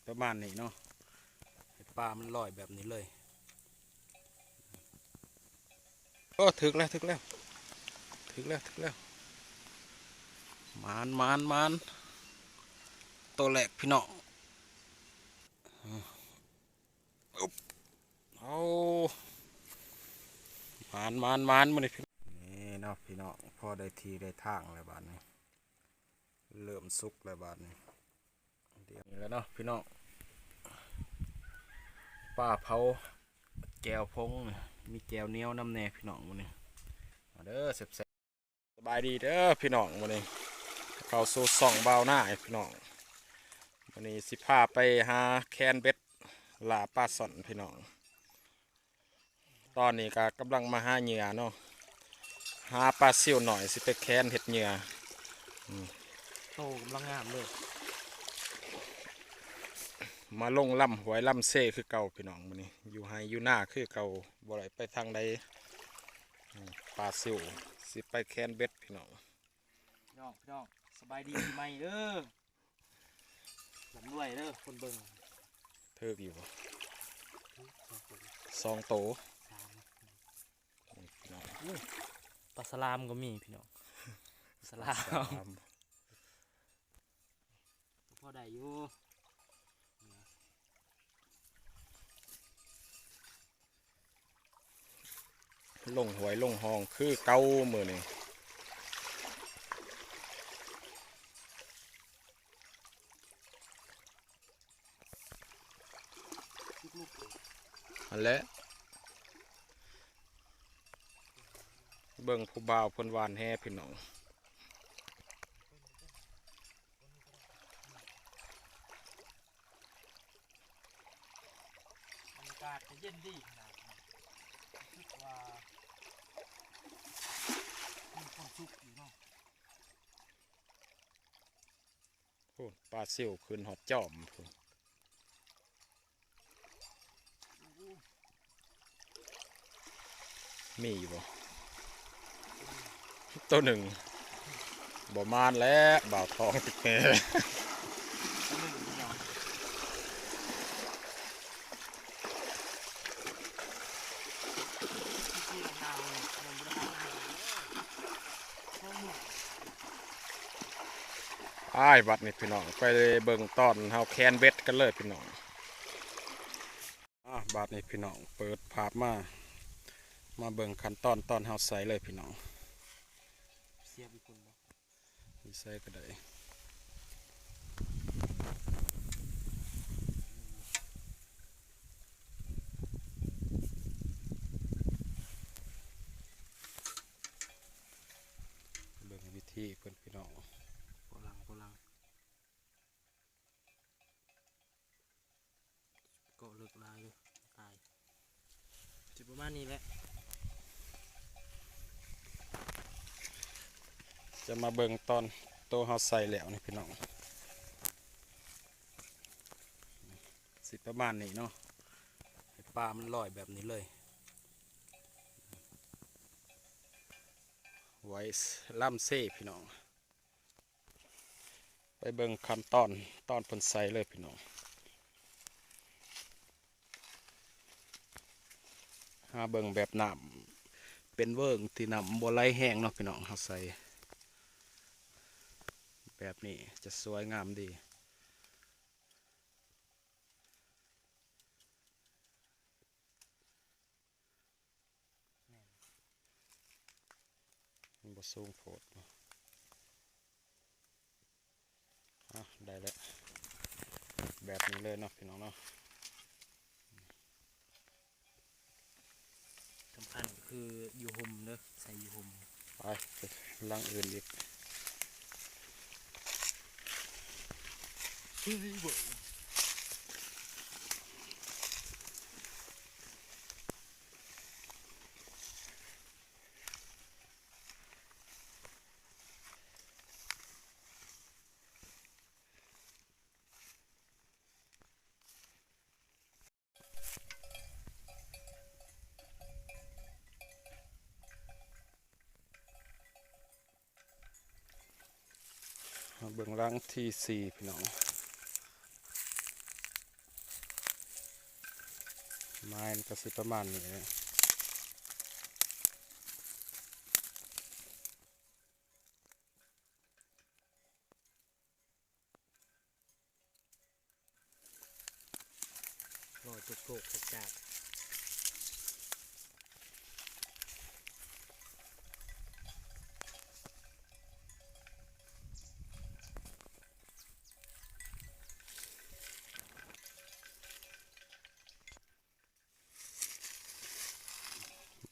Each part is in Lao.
ປະມານນີ້ເນາະ ໃຫ້ປາມັນລອຍແບບນີ້ເລີຍ. ໂອ້ ຖືກແລ້ວ ຖືກແລ້ວ ຖືກແລ້ວ ຖືກແລ້ວ. ໝານ ໝານ ໝານ ໂຕແລກພີ່ນ້ອງ. ອືມ ໂອ້ ໝານ ໝານ ໝານ ມື້ນີ້ພີ່ນ້ອງ. ນີ້ເນາະພີ່ນ້ອງ ພໍໄດ້ທີ່ໄດ້ທາງແລ້ວບາດນີ້ ເລີ່ມສຸກແລ້ວບາດນີ້. ດຽວນີ້ແຫຼະເນາະພີ່ນ້ອງ ປາເຜົາແຈ່ວຜົງ ມີແຈ່ວໜຽວນຳແດ່ພີ່ນ້ອງມື້ນີ້. ມາເດີ ແຊບໆ. ສະບາຍດີເດີພີ່ນ້ອງ ມື້ນີ້ເຂົ້າສູ່ຊ່ອງບ່າວນາຍພີ່ນ້ອງ. ມື້ນີ້ຊິພາໄປຫາແຄນເບັດລ່າປາຊ່ອນພີ່ນ້ອງ. ຕອນນີ້ກະກຳລັງມາຫາເຫຍື່ອເນາະ ຫາປາຊິວໜ້ອຍ ຊິໄປແຄນເຮັດເຫຍື່ອ. ອືມ ໂຕກຳລັງງາມເລີຍ. ມາລົງລຳຫ້ວຍລຳເຊຄືເກົ່າພີ່ນ້ອງ ມື້ນີ້ຢູ່ໄຮ່ຢູ່ນາຄືເກົ່າ ບໍ່ໄດ້ໄປທາງໃດ. ອືມ ປາຊິວ ຊິໄປແຄນເບັດພີ່ນ້ອງ. ພີ່ນ້ອງ ພີ່ນ້ອງ ສະບາຍດີປີໃໝ່ເດີ. ລ່ຳລວຍເດີຄົນເບິ່ງ. ຖືກຢູ່ບໍ່? ສອງໂຕ ສາມ. ນີ້ພີ່ນ້ອງ ໂອ້ ປາສະຫຼາມກໍມີພີ່ນ້ອງ ສະຫຼາມ ປາສະຫຼາມ ກໍພໍໄດ້ຢູ່. ລົງຫ້ວຍລົງຮ່ອງຄືເກົ່າມື້ນີ້. ຫັ້ນແຫຼະ ເບິ່ງຜູ້ບ່າວເພິ່ນຫວ່ານແຫພີ່ນ້ອງ. ບັນຍາກາດກະເຢັນດີຂະໜາດ ຮູ້ສຶກວ່າມີຄວາມສຸກຢູ່ເນາະ. ໂອ້ ປາຊິວຂຶ້ນຮອດຈອມພຸ້ນ. ມີຢູ່ບໍ່? ໂຕໜຶ່ງ ບໍ່ມານແລ້ວ ບ່າວທອງຕິດແຫ. ອ້າຍ ບັດນີ້ພີ່ນ້ອງ ໄປເບິ່ງຕອນເຮົາແຄນເບັດກັນເລີຍພີ່ນ້ອງ. ອ່າ ບາດນີ້ພີ່ນ້ອງ ເປີດພາບມາ ມາເບິ່ງຂັ້ນຕອນຕອນເຮົາໃສ່ເລີຍພີ່ນ້ອງ. ສຽບອີກຄົນບໍ່? ຢູ່ໃສກໍໄດ້ ເບິ່ງວິທີເພິ່ນພີ່ນ້ອງ. ເກາະເລິກຫຼາຍເດີ ຕາຍ ຊິປະມານນີ້ແຫຼະ. ຈະມາເບິ່ງຕອນໂຕເຮົາໃສ່ແລ້ວນີ້ພີ່ນ້ອງ ຊິປະມານນີ້ເນາະ ໃຫ້ປາມັນລອຍແບບນີ້ເລີຍ ໄວ້ລຳເຊພີ່ນ້ອງ. ໄປເບິ່ງຂັ້ນຕອນຕອນເພິ່ນໃສ່ເລີຍພີ່ນ້ອງ. ຫາເບິ່ງແບບນ້ຳເປັນເວີ້ງທີ່ນ້ຳບໍ່ໄຫຼແຮງເນາະພີ່ນ້ອງ ເຮົາໃສ່ແບບນີ້ຈະສວຍງາມດີ. ມັນບໍ່ສູງໂພດເນາະ. ອ່ະ ໄດ້ແລ້ວ ແບບນີ້ເລີຍເນາະພີ່ນ້ອງເນາະ. ສຳຄັນກໍຄືຢູ່ຮົ່ມເດີ ໃສ່ຢູ່ຮົ່ມ. ໄປ ໄປຫຼັງອື່ນອີກ. ເບິ່ງຫຼັງທີສີ່ພີ່ນ້ອງ. ໄມ້ມັນກໍຊິປະມານນີ້ແຫຼະ. ລອຍໂຈກໆຈັກໆ.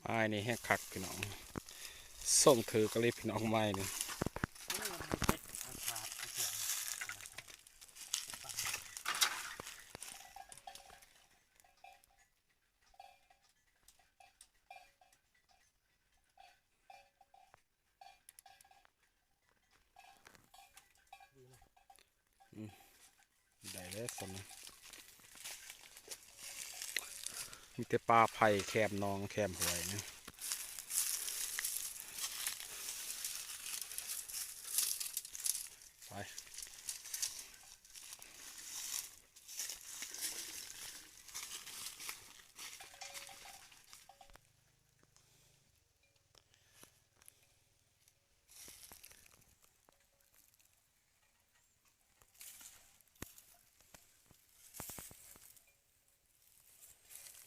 ໄມ້ນີ້ແຮງຄັກພີ່ນ້ອງ, ສົ່ງຖືກອີ່ຫຼີພີ່ນ້ອງ ໄມ້ນີ້. ອືມ ໄດ້ແລ້ວສ່ຳນີ້ ມີແຕ່ປ່າໄຜ່ແຄມໜອງແຄມຫ້ວຍນີ້ ໄປ.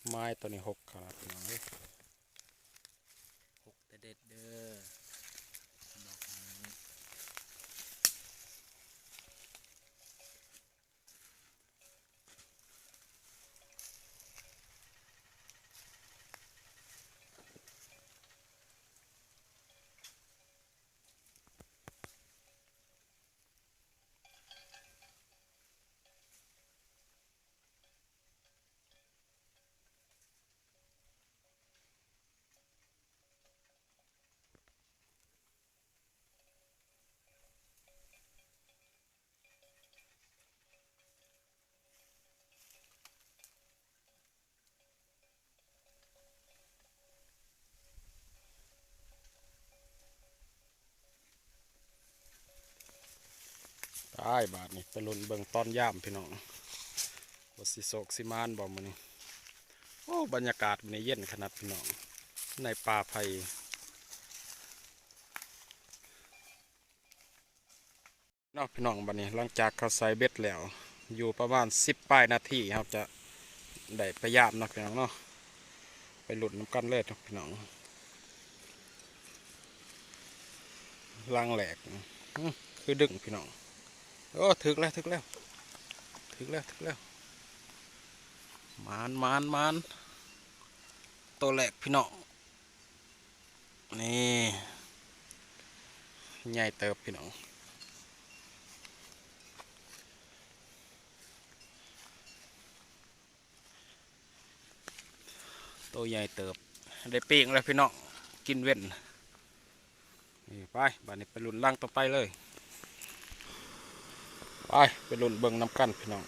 ໄມ້ໂຕນີ້ຫົກຂະໜາດພີ່ນ້ອງເອີຍ ຫົກແຕ່ເດັດເດີ ດອກນີ້. ໄປ ບາດນີ້ໄປລຸ້ນເບິ່ງຕອນຍາມພີ່ນ້ອງ ວ່າຊິໂຊກຊິໝານບໍ່ມື້ນີ້. ໂອ້ ບັນຍາກາດມື້ນີ້ເຢັນຂະໜາດພີ່ນ້ອງ ໃນປ່າໄຜ່. ເນາະພີ່ນ້ອງ ບັດນີ້ຫຼັງຈາກເຮົາໃສ່ເບັດແລ້ວ ຢູ່ປະມານສິບປາຍນາທີ ເຮົາຈະໄດ້ໄປຍາມເນາະພີ່ນ້ອງເນາະ ໄປລຸ້ນນຳກັນເລີຍເນາະພີ່ນ້ອງ. ຫຼັງແລກ ອື ຄືດຶງພີ່ນ້ອງ ໂອ້ ຖືກແລ້ວ ຖືກແລ້ວ ຖືກແລ້ວ ຖືກແລ້ວ ໝານ ໝານ ໝານ ໂຕແລກພີ່ນ້ອງ. ນີ້ ໃຫຍ່ເຕີບພີ່ນ້ອງ ໂຕໃຫຍ່ເຕີບ ໄດ້ປີ້ງແລ້ວພີ່ນ້ອງ ກິນເວັນ. ນີ້ ໄປ ບາດນີ້ໄປລຸ້ນຫຼັງຕໍ່ໄປເລີຍ ໄປ ໄປລຸ້ນເບິ່ງນຳກັນພີ່ນ້ອງ.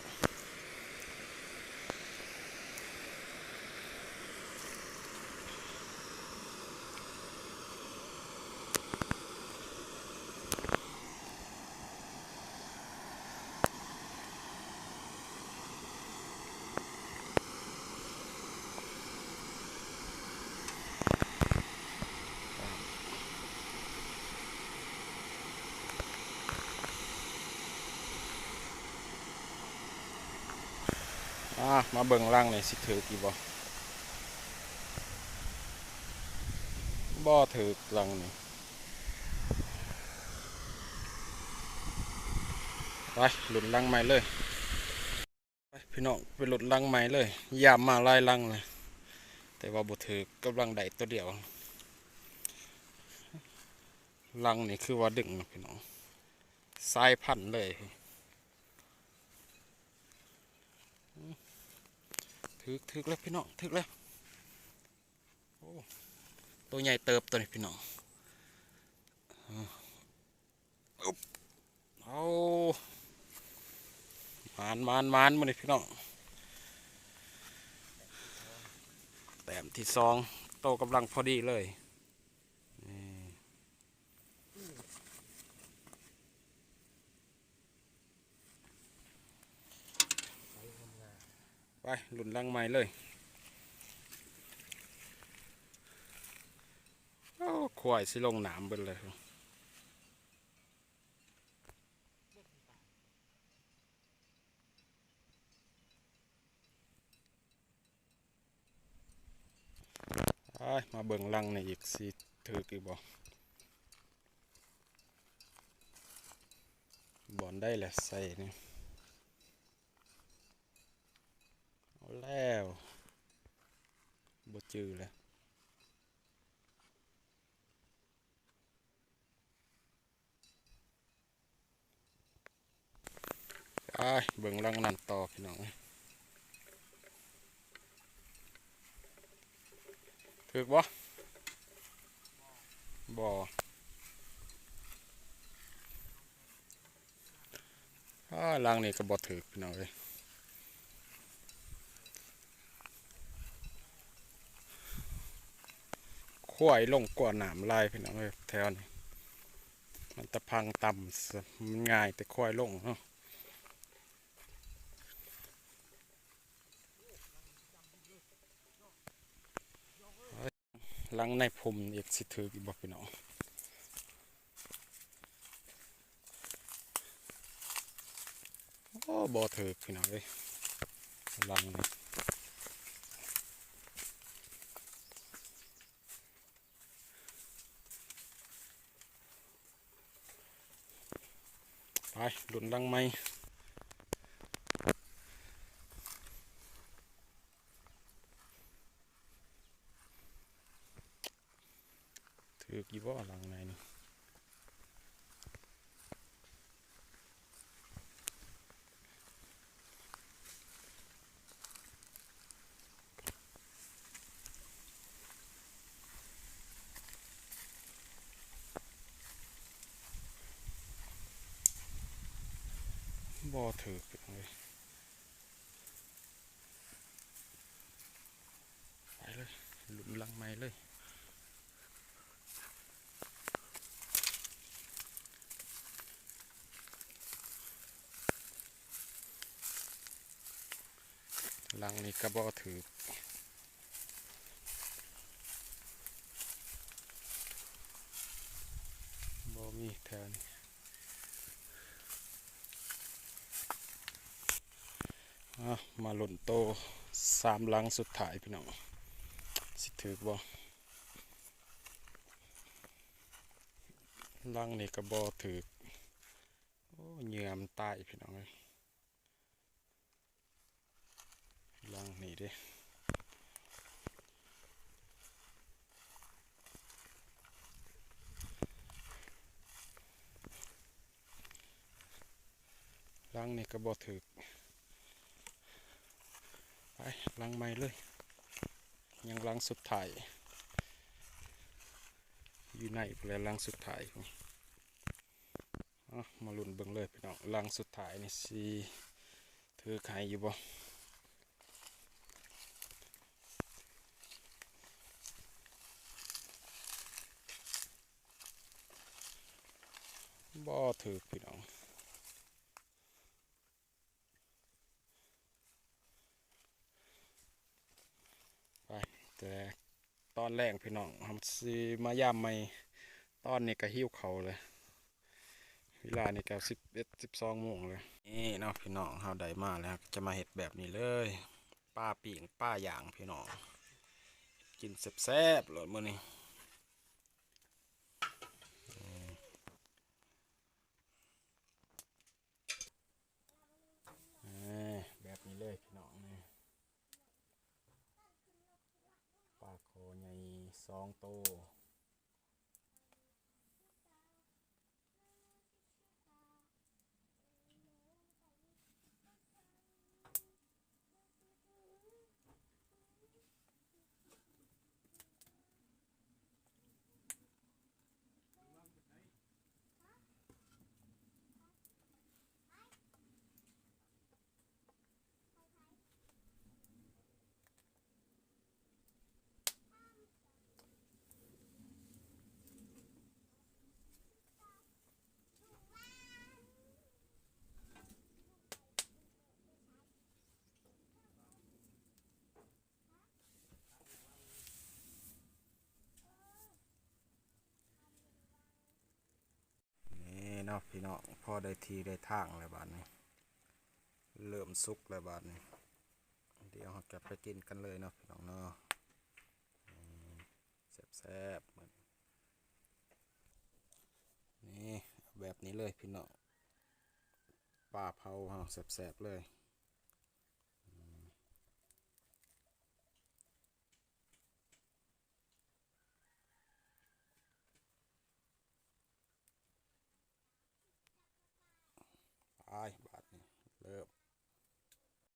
ອາ ມາເບິ່ງຫຼັງນີ້ຊິຖືກອີກບໍ່? ບໍ່ຖືກຫຼັງນີ້. ໄປ ລຸ້ນຫຼັງໃໝ່ເລີຍ. ໄປພີ່ນ້ອງ ໄປລຸ້ນຫຼັງໃໝ່ເລີຍ. ຍາມມາຫຼາຍຫຼັງແລ້ວ ແຕ່ວ່າບໍ່ຖືກ ກຳລັງໄດ້ໂຕດຽວ. ຫຼັງນີ້ຄືວ່າດຶງເນາະພີ່ນ້ອງ ສາຍພັນເລີຍ. ຖືກ ຖືກແລ້ວພີ່ນ້ອງ ຖືກແລ້ວ. ໂອ້ ໂຕໃຫຍ່ເຕີບໂຕນີ້ພີ່ນ້ອງ. ອາ ອຶບ ເອົາ ໝານ ໝານ ໝານ ມື້ນີ້ພີ່ນ້ອງ. ແຕ້ມທີສອງ ໂຕກຳລັງພໍດີເລີຍ. ນີ້ ໄປ ລຸ້ນຫຼັງໃໝ່ເລີຍ. ຄວາຍຊິລົງນ້ຳເບິດເລີຍ. ໄປ ມາເບິ່ງຫຼັງນີ້ອີກ ຊິຖືກອີກບໍ່? ບ່ອນໃດແຫຼະໃສ່ນີ້? ເອົາແລ້ວ ບໍ່ຈື່ແລ້ວ. ໄປເບິ່ງຫຼັງນັ້ນຕໍ່ພີ່ນ້ອງເອີຍ. ຖືກບໍ່? ບໍ່. ອ້າ ຫຼັງນີ້ກໍບໍ່ຖືກພີ່ນ້ອງເອີຍ. ຄວາຍລົງກວນນ້ຳຫຼາຍພີ່ນ້ອງເອີຍ ແຖວນີ້ມັນຕະພັງຕ່ຳ ມັນງ່າຍແຕ່ຄວາຍລົງເນາະ. ຫຼັງໃນພຸ່ມອີກ ຊິຖືກອີກບໍ່ພີ່ນ້ອງ? ໂອ້ ບໍ່ຖືກພີ່ນ້ອງເອີຍ ຫຼັງນີ້. ໄປ ລຸ້ນຫຼັງໃໝ່. ຖືກຢູ່ບໍ່ຫຼັງໃນນີ້? ບໍ່ຖືກເລີຍ. ໄປເລີຍ ລຸ້ນຫຼັງໃໝ່ເລີຍ. ຫຼັງນີ້ກໍບໍ່ຖືກ ບໍ່ມີແຖວນີ້. ອ່ະ ມາລຸ້ນໂຕສາມຫຼັງສຸດທ້າຍພີ່ນ້ອງ ຊິຖືກບໍ່? ຫຼັງນີ້ກໍບໍ່ຖືກ. ໂອ້ ເຫຍື່ອມັນຕາຍພີ່ນ້ອງເອີຍ. ຫຼັງນີ້ເດ້ ຫຼັງນີ້ກໍບໍ່ຖືກ. ໄປຫຼັງໃໝ່ເລີຍ ຍັງຫຼັງສຸດທ້າຍ ຢູ່ໃນພຸ້ນແຫຼະ ຫຼັງສຸດທ້າຍ. ເອົາ ມາລຸ້ນເບິ່ງເລີຍພີ່ນ້ອງ ຫຼັງສຸດທ້າຍນີ້ຊິຖືກໃຫ້ຢູ່ບໍ່? ບໍ່ຖືກພີ່ນ້ອງ. ໄປ ແຕ່ຕອນແລງພີ່ນ້ອງ ເຮົາຊິມາຢາມໃໝ່. ຕອນນີ້ກໍຫິວເຂົ້າເລີຍ ເວລານີ້ກໍສິບເອັດ ສິບສອງໂມງເລີຍ. ນີ້ເນາະພີ່ນ້ອງ ເຮົາໄດ້ມາແລ້ວ ກໍຈະມາເຮັດແບບນີ້ເລີຍ ປາປີ້ງ ປາຍ່າງພີ່ນ້ອງ ກິນແຊບໆໂລດມື້ນີ້. ເອີ ແບບນີ້ເລີຍພີ່ນ້ອງ ນີ້ ປາຄໍໃຫຍ່ສອງໂຕ. ເນາະພີ່ນ້ອງ ພໍໄດ້ທີ່ໄດ້ທາງແລ້ວບາດນີ້ ເລີ່ມສຸກແລ້ວບາດນີ້ ດຽວເຮົາຈະໄປກິນກັນເລີຍເນາະພີ່ນ້ອງເນາະ ແຊບໆ ນີ້ ແບບນີ້ເລີຍພີ່ນ້ອງ ປາເຜົາເຮົາແຊບໆ ເລີຍ. ໄປບາດນີ້ເລີ່ມ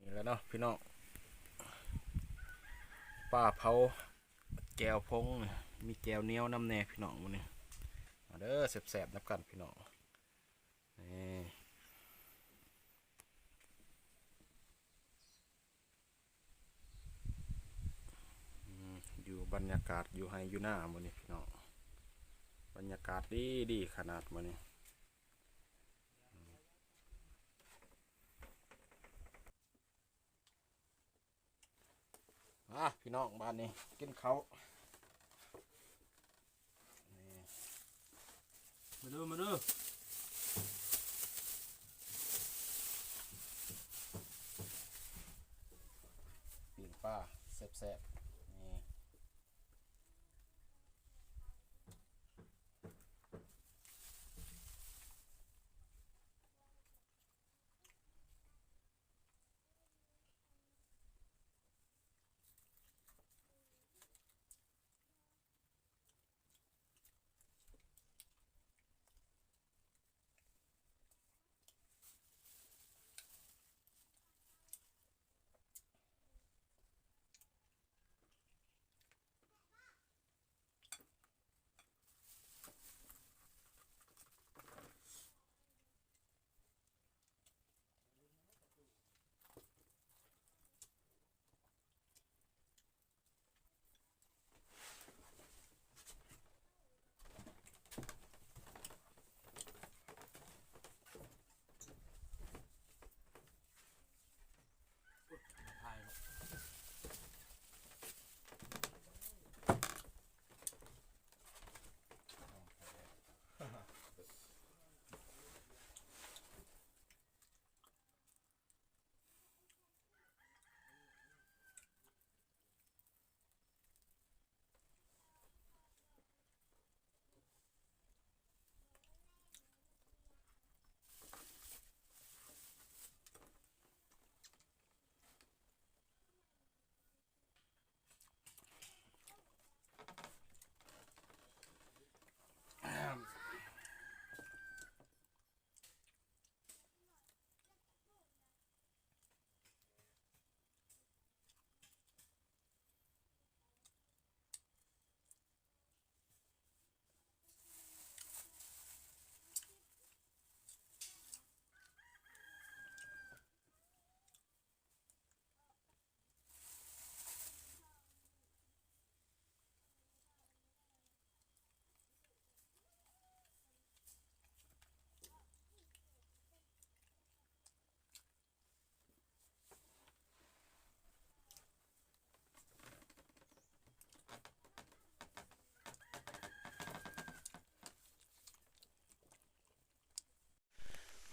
ນີ້ແຫຼະເນາະພີ່ນ້ອງ ປາເຜົາແຈ່ວຜົງ ມີແຈ່ວໜຽວນຳແດ່ພີ່ນ້ອງມື້ນີ້ ມາເດີ ແຊບໆ ນຳກັນພີ່ນ້ອງ ນີ້ ອືມ ຢູ່ບັນຍາກາດຢູ່ໄຮ່ຢູ່ນາມື້ນີ້ພີ່ນ້ອງ ບັນຍາກາດດີໆ ຂະໜາດມື້ນີ້ ອາ ພີ່ນ້ອງ ບາດນີ້ກິນເຂົ້າ ນີ້ ມາເດີ ມາເດີ ປີ້ງປາແຊບໆ ນີ້.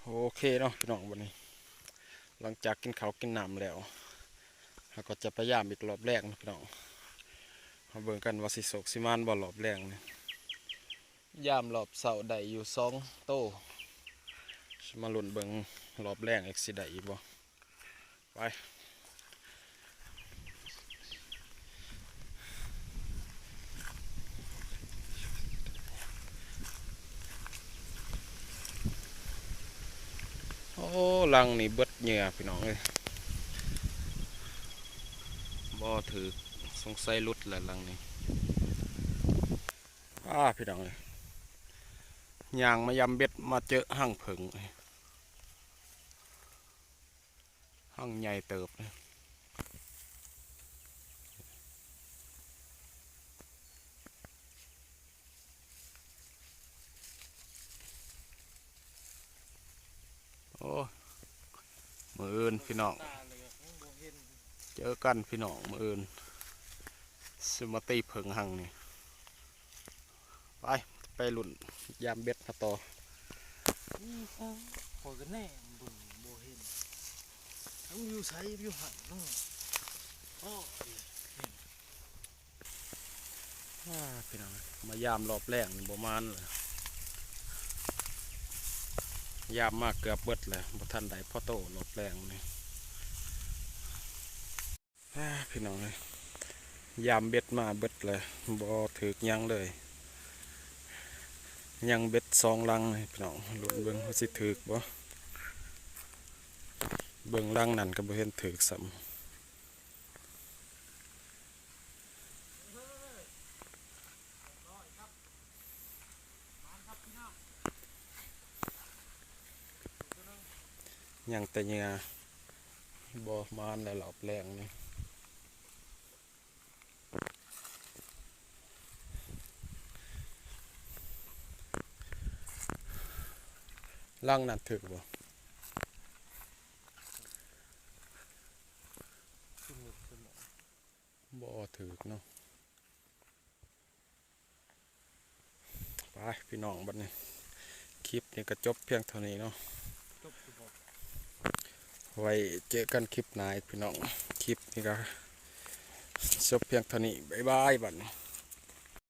ໂອເຄເນາະພີ່ນ້ອງ ບັດນີ້ຫຼັງຈາກກິນເຂົ້າກິນນ້ຳແລ້ວ ເຮົາກໍຈະໄປຢາມອີກລອບແລງເນາະພີ່ນ້ອງ ມາເບິ່ງກັນວ່າຊິໂຊກຊິໝານບໍ່ລອບແລງນີ້ ຢາມລອບເຊົ້າໄດ້ຢູ່ສອງໂຕ ຊິມາລຸ້ນເບິ່ງລອບແລງອີກຊິໄດ້ອີກບໍ່ ໄປ ໂອ້ ຫຼັງນີ້ເບິດເຫຍື່ອພີ່ນ້ອງເອີຍ ບໍ່ຖືກ ສົງໄສຫຼຸດແຫຼະຫຼັງນີ້. ອ້າ ພີ່ນ້ອງເອີຍ ຍ່າງມາຢາມເບັດ ມາເຈີຮັງເຜິ້ງ ຮັງໃຫຍ່ເຕີບ. ໂອ້ ມື້ອື່ນພີ່ນ້ອງ ເຈີກັນພີ່ນ້ອງ ມື້ອື່ນຊິມາຕີເຜິ້ງຮັງນີ້ ໄປ ໄປລຸ້ນຢາມເບັດຫາຕໍ່. ອີ່ຫຍັງ ຂ້ອຍກໍແນມເບິ່ງບໍ່ເຫັນ ມັນຢູ່ໃສ ຢູ່ຫັ້ນເນາະ. ໂອ້ຍ ອ່າ ພີ່ນ້ອງ ມາຢາມລອບແລງນີ້ບໍ່ມານເລີຍ ຢາມມາເກືອບເບິດແລ້ວ ບໍ່ທັນໄດ້ພໍໂຕລອບແລງນີ້. ອ່າ ພີ່ນ້ອງເອີຍ ຢາມເບັດມາເບິດແລ້ວ ບໍ່ຖືກຫຍັງເລີຍ ຍັງເບັດສອງລັງນີ້ພີ່ນ້ອງ ລຸ້ນເບິ່ງວ່າຊິຖືກບໍ່ ເບິ່ງລັງນັ້ນກໍບໍ່ເຫັນຖືກຊ້ຳ. ຍັງແຕ່ເຫຍື່ອ ບໍ່ມານແລ້ວລອບແລງນີ້. ຫຼັງນັ້ນຖືກບໍ່? ບໍ່ຖືກເນາະ. ໄປພີ່ນ້ອງ ບັດນີ້ຄລິບນີ້ກໍຈົບພຽງເທົ່ານີ້ເນາະ ຈົບຢູ່ບໍ່? ໄວ້ເຈີກັນຄລິບໜ້າອີກພີ່ນ້ອງ ຄລິບນີ້ກໍຈົບພຽງເທົ່ານີ້ ບາຍບາຍ ບັດນີ້.